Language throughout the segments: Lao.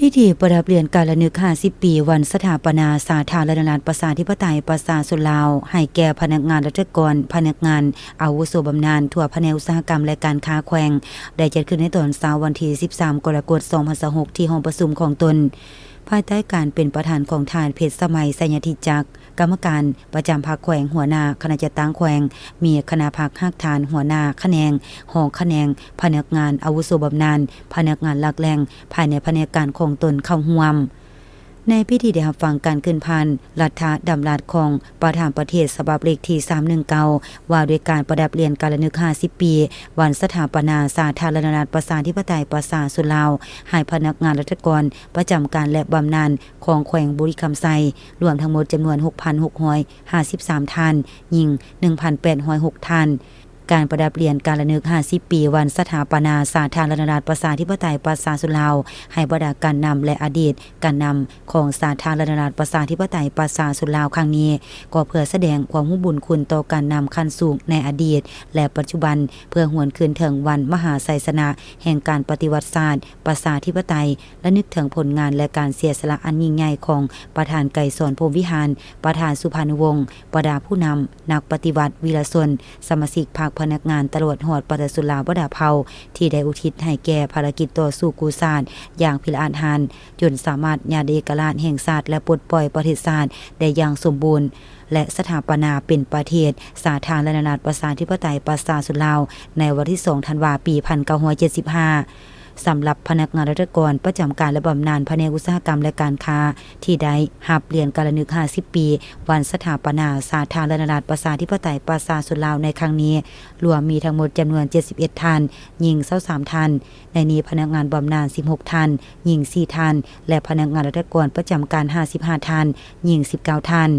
ພິທີປະດັບຫຼຽນການລະນຶກຫ້າສິບປີ ວັນສະຖາປະນາສາທາລະນະລັດ ປະຊາທິປະໄຕ ປະຊາຊົນລາວ ໃຫ້ແກ່ພະນັກງານລັດຖະກອນ, ພະນັກງານອາວຸໂສບຳນານ ທົ່ວພະແນກອຸດສາຫະກຳ ແລະ ການຄ້າແຂວງ ໄດ້ຈັດຂຶ້ນໃນຕອນເຊົ້າວັນທີສິບສາມ ກໍລະກົດ ສອງພັນຊາວຫົກ ທີ່ຫ້ອງປະຊຸມຂອງຕົນ ພາຍໃຕ້ການເປັນປະທານຂອງທ່ານ ເພັດສະໄໝ ໄຊຍະທິຈັກ ກຳມະການປະຈຳພັກແຂວງ, ຫົວໜ້າຄະນະຈັດຕັ້ງແຂວງ, ມີຄະນະພັກຮາກຖານ, ຫົວໜ້າຂະແໜງ, ຮອງຂະແໜງ, ພະນັກງານອາວຸໂສບຳນານ, ພະນັກງານຫຼັກແຫຼ່ງພາຍໃນພະແນກການຂອງຕົນເຂົ້າຮ່ວມ. ໃນພິທີໄດ້ຮັບຟັງການຂຶ້ນຜ່ານລັດຖະດຳລັດຂອງປະທານປະເທດ ສະບັບເລກທີສາມໜຶ່ງເກົ້າ ວ່າດ້ວຍການປະດັບຫຼຽນການລະນຶກຫ້າສິບປີ ວັນສະຖາປະນາສາທາລະນະລັດ ປະຊາທິປະໄຕ ປະຊາຊົນລາວ ໃຫ້ພະນັກງານລັດຖະກອນປະຈຳການ ແລະ ບຳນານ ຂອງແຂວງບໍລິຄຳໄຊ ລວມທັງໝົດຈຳນວນ ຫົກພັນຫົກຮ້ອຍຫ້າສິບສາມ ທ່ານ, ຍິງ ໜຶ່ງພັນແປດຮ້ອຍຫົກ ທ່ານ. ການປະດັບຫຼຽນການລະນຶກຫ້າສິບປີ ວັນສະຖາປະນາສາທາລະນະລັດ ປະຊາທິປະໄຕ ປະຊາຊົນລາວ ໃຫ້ບັນດາການນຳ ແລະ ອະດີດການນຳຂອງສາທາລະນະລັດ ປະຊາທິປະໄຕ ປະຊາຊົນລາວຄັ້ງນີ້ ກໍເພື່ອສະແດງຄວາມຮູ້ບຸນຄຸນຕໍ່ການນຳຂັ້ນສູງໃນອະດີດ ແລະ ປັດຈຸບັນ ເພື່ອຫວນຄືນເຖິງວັນມະຫາໄຊຊະນະແຫ່ງການປະຕິວັດຊາດ ປະຊາທິປະໄຕ ລະນຶກເຖິງຜົນງານ ແລະ ການເສຍສະຫຼະອັນຍິ່ງໃຫຍ່ຂອງປະທານໄກສອນ ພົມວິຫານ, ປະທານສຸພານຸວົງ, ບັນດາຜູ້ນຳ, ນັກປະຕິວັດ, ວິລະຊົນ, ສະມາຊິກພັກ, ພະນັກງານ, ຕະຫຼອດຮອດປະຊາຊົນລາວບັນດາເຜົ່າ ທີ່ໄດ້ອຸທິດໃຫ້ແກ່ພາລະກິດຕໍ່ສູ້ກູ້ຊາດຢ່າງພິລະອາດຫານ, ຈົນສາມາດຍາດເອກະລາດແຫ່ງຊາດ ແລະ ປົດປ່ອຍປະເທດຊາດໄດ້ຢ່າງສົມບູນ ແລະ ສະຖາປະນາເປັນປະເທດສາທາລະນະລັດ ປະຊາທິປະໄຕ ປະຊາຊົນລາວ ໃນວັນທີສອງ ທັນວາ ປີພັນເກົ້າຮ້ອຍເຈັດສິບຫ້າ. ສຳລັບພະນັກງານລັດຖະກອນປະຈຳການ ແລະ ບຳນານພະແນກອຸດສາຫະກຳ ແລະ ການຄ້າ ທີ່ໄດ້ຮັບຫຼຽນການລະນຶກຫ້າສິບປີ ວັນສະຖາປະນາສາທາລະນະລັດ ປະຊາທິປະໄຕ ປະຊາຊົນລາວ ໃນຄັ້ງນີ້ ລວມມີທັງໝົດຈຳນວນ ເຈັດສິບເອັດ ທ່ານ, ຍິງ ຊາວສາມ ທ່ານ. ໃນນີ້ພະນັກງານບຳນານ ສິບຫົກ ທ່ານ, ຍິງ ສີ່ ທ່ານ ແລະ ພະນັກງານລັດຖະກອນປະຈຳການ ຫ້າສິບຫ້າ ທ່ານ, ຍິງ ສິບເກົ້າ ທ່ານ.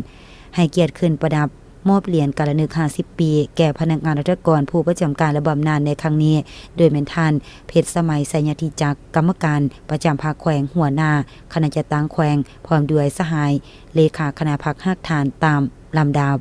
ໃຫ້ກຽດຂຶ້ນປະດັບມອບຫຼຽນການລະນຶກຫ້າສິບປີ ແກ່ພະນັກງານລັດຖະກອນຜູ້ປະຈຳການ ແລະ ບຳນານໃນຄັ້ງນີ້ ໂດຍແມ່ນທ່ານ ເພັດສະໄໝ ໄຊຍະທິຈັກ ກຳມະການປະຈຳພັກແຂວງ, ຫົວໜ້າຄະນະຈັດຕັ້ງແຂວງ ພ້ອມດ້ວຍສະຫາຍເລຂາຄະນະພັກຮາກຖານຕາມລຳດັບ.